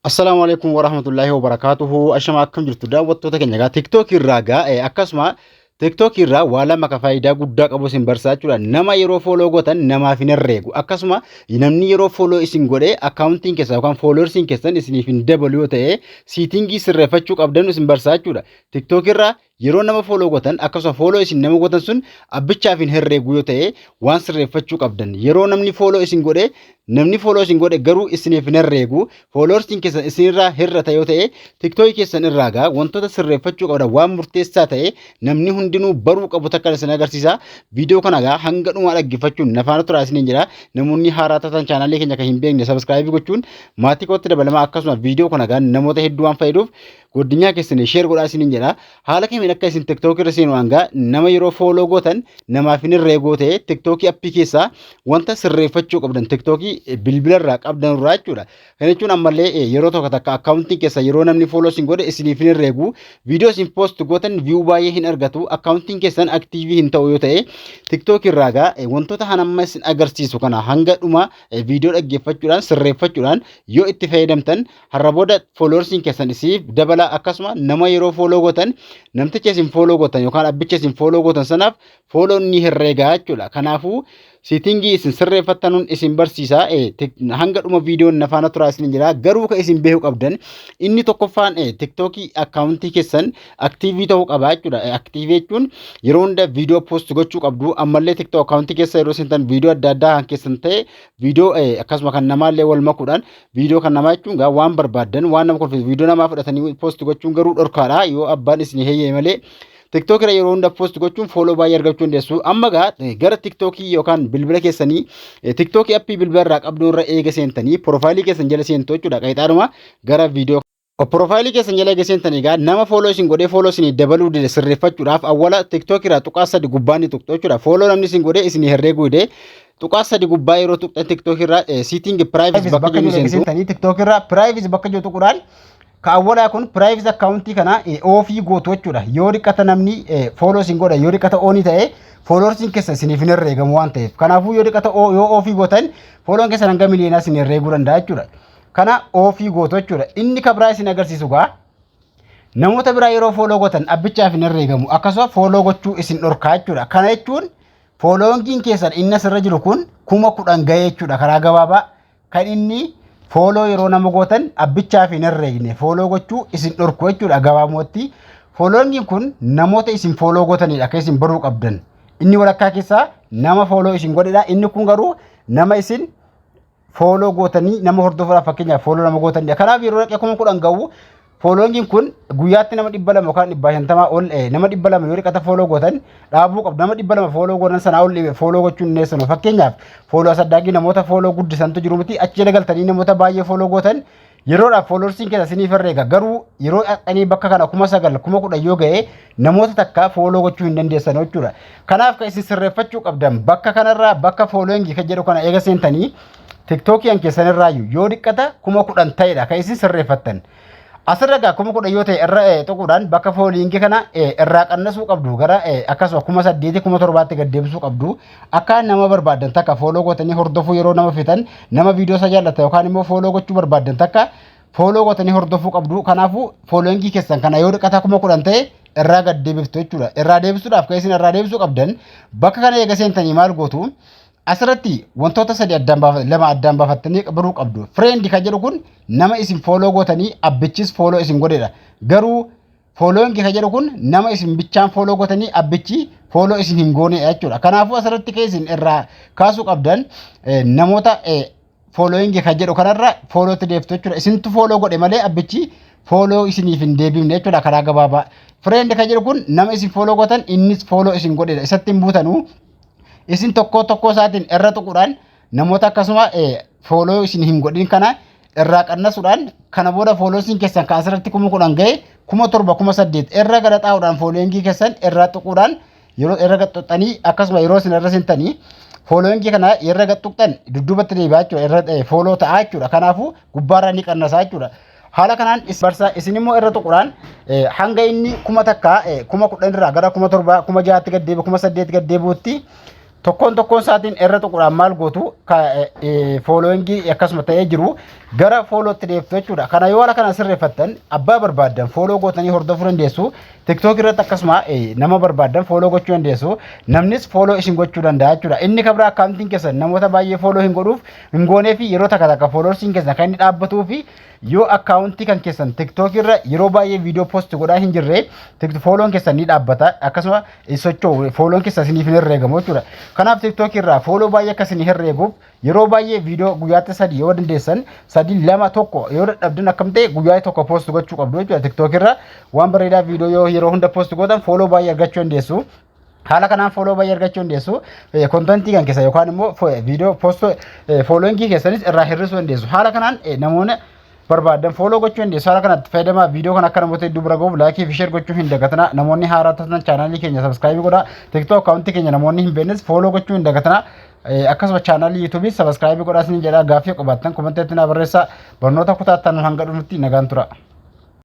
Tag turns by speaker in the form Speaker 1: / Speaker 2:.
Speaker 1: Assalaamu alaikum warahmatullaahi wabarakaatuhu. Ashama, akkam jirtu daawwattoota keenya? Egaa TikTok irraa gaa akkasuma TikTok irraa waa lama ka faayidaa guddaa qabu isin barsiisaa jechuudha. Nama yeroo follow gootan namaaf hin herreegu. Akkasuma namni yeroo follow isin godhe akkaawuntiin keessan yookaan followersiin keessan isiniif hin dabalu yoo ta'e, setting sirreeffachuu qabdan isin barsiisaa jechuudha. TikTok irraa yeroo nama follow gootan, akkasuma follow isin nama gootan sun abbichaaf hin herreegu yoo ta'e, waan sirreeffachuu qabdan. Yeroo namni follow isin godhe, namni follow isin godhe garuu isiniif hin herreegu, followersiin keessan isinirraa hir'ata yoo ta'e, TikTok keessan irraa gaa wantoota sirreeffachuu qabdan, waan murteessaa ta'e namni hundinuu baruu qabu takka isin agarsiisa. Viidiyoo kana gaa hanga dhumaa dhaggeeffachuun nafaana turaa isiniin jira. Namoonni haaraa taatan, chaanaalii keenya kan hin beekne subscribe gochuun maatii kootti dabalamaa. Akkasuma viidiyoo kana gaa namoota hedduu waan fayyaduuf guddinyaa keessan share godhaa isiniin jedha. Haala kamiin akka isin TikTok irra seenu hangaa nama yeroo follow gootan namaaf hin herreegoo ta'e, TikTok app keessaa wanta sirreeffachuu qabdan TikTok bilbila irraa qabdan irraa jechuudha. Kana jechuun ammallee yeroo tokko takka akkaawuntiin keessa yeroo namni follow isin godhe isiniif hin herreegu, viidiyoo isin post gootan view baay'ee hin argatu, akkaawuntiin keessan active hin ta'u yoo ta'e, TikTok irraa gaa wantoota hanamma isin agarsiisu kana hanga dhuma viidiyoo dhaggeeffachuudhaan sirreeffachuudhaan yoo itti fayyadamtan, har'a booda followersiin keessan isiif dabala. Akkasuma nama yeroo follow gootan, namticha isin follow gootan yookaan abbicha isin follow gootan sanaaf follow ni herreegaa jechuudha. Kanaafuu setting isin sirreeffattanuun isin barsiisa. Hanga dhuma viidiyoon nafaana turaa isin jira. Garuu kan isin beekuu qabdan inni tokkoffaan TikTokii akkaawuntii keessan active ta'uu qaba jechuudha. Active jechuun yeroo hunda viidiyoo post gochuu qabdu. Ammallee TikTok akkaawuntii keessa yeroo isin viidiyoo adda addaa kan keessan ta'e, viidiyoo akkasuma kan namaallee wal makuudhaan, viidiyoo kan namaa jechuun gaa waan barbaaddan, waan nama kolfisu viidiyoo namaa fudhatanii post gochuun garuu dhorkaadha, yoo abbaan isin heeyyame malee. TikTok irra yeroo hunda post gochuun follow baay'ee argachuu dandeessu. Amma gaa gara TikTokii yookaan bilbila keessanii TikTokii app bilbila irraa qabdu irra eega seentanii, profile keessan jala seentu jechuudha. Qaxxaadhuma gara viidiyoo. Profile keessan jala eega seentanii, egaa nama follow isin godhee follow isin dabaluu dide sirreeffachuudhaaf awwala TikTok irraa tuqaa sadi gubbaa ni tuqxu jechuudha. Follow namni isin godhee isin herreeguu dide, tuqaa sadi gubbaa yeroo tuqxan, TikTok irraa setting privacy bakka jiru seentu.
Speaker 2: Seentanii TikTok irraa privacy bakka jiru tuquudhaan, ka awwalaa kun privacy akkaawuntii kana off gootu jechuudha. Yoo dhiqata namni follow isin godha, yoo dhiqata on ta'e, followersiin keessa isiniif hin herreegamu waan ta'eef. Kanaafuu yoo dhiqata yoo off gootan, follown keessan hanga miliyoonaa isin herreeguu danda'a jechuudha. Kana off gootu jechuudha. Inni ka biraa isin agarsiisu gaa namoota biraa yeroo follow gootan abbichaaf hin herreegamu, akkasuma follow gochuu isin dhorkaa jechuudha. Kana jechuun followingiin keessan inni asirra jiru kun 10,000 ga'ee jechuudha. Karaa gabaabaa kan inni follow yeroo nama gootan abbichaaf hin herreegne, follow gochuu isin dhorku jechuudha gabaabumatti. Followingiin kun namoota isin follow gootanidha akka isin baruu qabdan. Inni walakkaa keessaa nama follow isin godhedha. Inni kun garuu nama isin follow gootanii, nama hordofuudhaaf fakkeenyaaf follow nama gootanidha. Kanaaf yeroo dhaqee 10,000 ga'u, followingiin kun guyyaatti nama 200 yookaan 150 ol, nama 200 yoo dhiqata follow gootan dhaabuu qabdu. Nama 200 follow gootan sanaa ol follow gochuun hin dhiyeessanu. Fakkeenyaaf follow asaddaaqii namoota follow guddisantu jiru miti? Achi jala galtanii namoota baay'ee follow gootan, yeroodhaaf followersiin keessa isiniif herreega. Garuu yeroo dhaqxanii bakka kana 9,000, 10,000 yoo ga'e, namoota takka follow gochuu hin dandeessan jechuudha. Kanaaf kan isin sirreeffachuu qabdan bakka kanarraa, bakka following kan jedhu kana eega seentanii, TikTokii an keessanirraayyuu yoo dhiqqata 10,000 ta'edha kan isin sirreeffattan. Asirra gaa 10,000 yoo ta'e, irra tuquudhaan bakka following kana irraa qannasuu qabdu, gara akkasuma 8,000, 7,000tti gad deebisuu qabdu. Akka nama barbaadan takka follow gootanii hordofuu yeroo nama fitan, nama viidiyoo isaa jaallata yookaan immoo follow gochuu barbaadan takka follow gootanii hordofuu qabdu. Kanaafuu following keessan kana yoo dhiqata 10,000 ta'e irraa gad deebiftu jechuudha. Irraa deebisuudhaaf kan isin irraa deebisuu qabdan, bakka kana eega seentanii maal gootu? Asirratti wantoota sadi addaan baafatan, lama addaan baafattanii baruu qabdu. Friend kan jedhu kun nama isin follow gootanii abbichis follow isin godhedha. Garuu following kan jedhu kun nama isin bichaan follow gootanii abbichi follow isin hin goonedha jechuudha. Kanaafuu asirratti kan isin irraa kaasuu qabdan namoota following kan jedhu kanarra followtti deeftu jechuudha. Isintu follow godhe malee abbichi follow isiniif hin deebifne jechuudha karaa gabaabaa. Friend kan jedhu kun nama isin follow gootan innis follow isin godhedha. Isatti hin buutanuu, isin tokko tokko isaatiin irra tuquudhaan namoota akkasuma follow isin hin godhin kana irraa qannasuudhaan, kana booda followersiin keessan kan asirratti 10,000 ga'e 7,000, 8,000 irra gara xaa'uudhaan, following keessan irraa tuquudhaan, yeroo irra tuqxanii, akkasuma yeroo isin irra seentanii following kana irra tuqxan, dudduubatti deebi'aa jechuudha, irra follow ta'aa jechuudha. Kanaafuu gubbaarraa ni qannasaa jechuudha. Haala kanaan barsaa isin immoo irra tuquudhaan hanga inni 1,000, 10,000 irraa gara 7,000, 6,000tti gad deebi'u, 8,000 gad deebi'utti Tokkoon tokkoon isaatiin irra tuquudhaan maal gootu? Followingii akkasuma ta'ee jiru gara followtti deebiftu jechuudha. Kana yoo haala kana sirreeffattan, abbaa barbaaddan follow gootanii hordofuu dandeessu. TikTok irratti akkasuma nama barbaaddan follow gochuu dandeessu. Namnis follow isin gochuu danda'a jechuudha. Inni kan biraa, accountiin keessan namoota baay'ee follow hin godhuuf hin goonee fi yeroo takka takka followersiin keessan kan inni dhaabbatuu fi yoo accountii kan keessan TikTok irra yeroo baay'ee viidiyoo post godhaa hin jirre, follown keessan ni dhaabbata, akkasuma socho'u, follown keessan isiniif hin herreegamu jechuudha. Kanaaf TikTok irraa follow baay'ee akka isin herreeguuf yeroo baay'ee viidiyoo guyyaatti sadi yoo dandeessan sadi, lama, tokko, yoo dadhabdan akkam ta'e guyyaa tokko post gochuu qabdu jechuudha. TikTok irra waan bareedaa viidiyoo yoo yeroo hunda post gootan, follow baay'ee argachuu dandeessu. Haala kanaan follow baay'ee argachuu dandeessu. Contentii kan keessa yookaan immoo viidiyoo post followingii keessanis irraa hir'isuu dandeessu. Haala kanaan namoonni barbaadan follow gochuu dandeessu. Haala kanatti fayyadamaa. Viidiyoo kan akka namoota hedduu bira gahuuf likeii fi share gochuu hin dagatinaa. Namoonni haaraa ta'an channelii keenya subscribe godhaa. TikTok accountii keenya namoonni hin beeknes follow gochuu hin dagatinaa. Akkasuma channelii YouTubeii subscribe godhaa isin jedha. Gaaffii qabaattan commentiitti naa barreessaa. Barnoota kutaattan hanga dhufutti nagaan tura.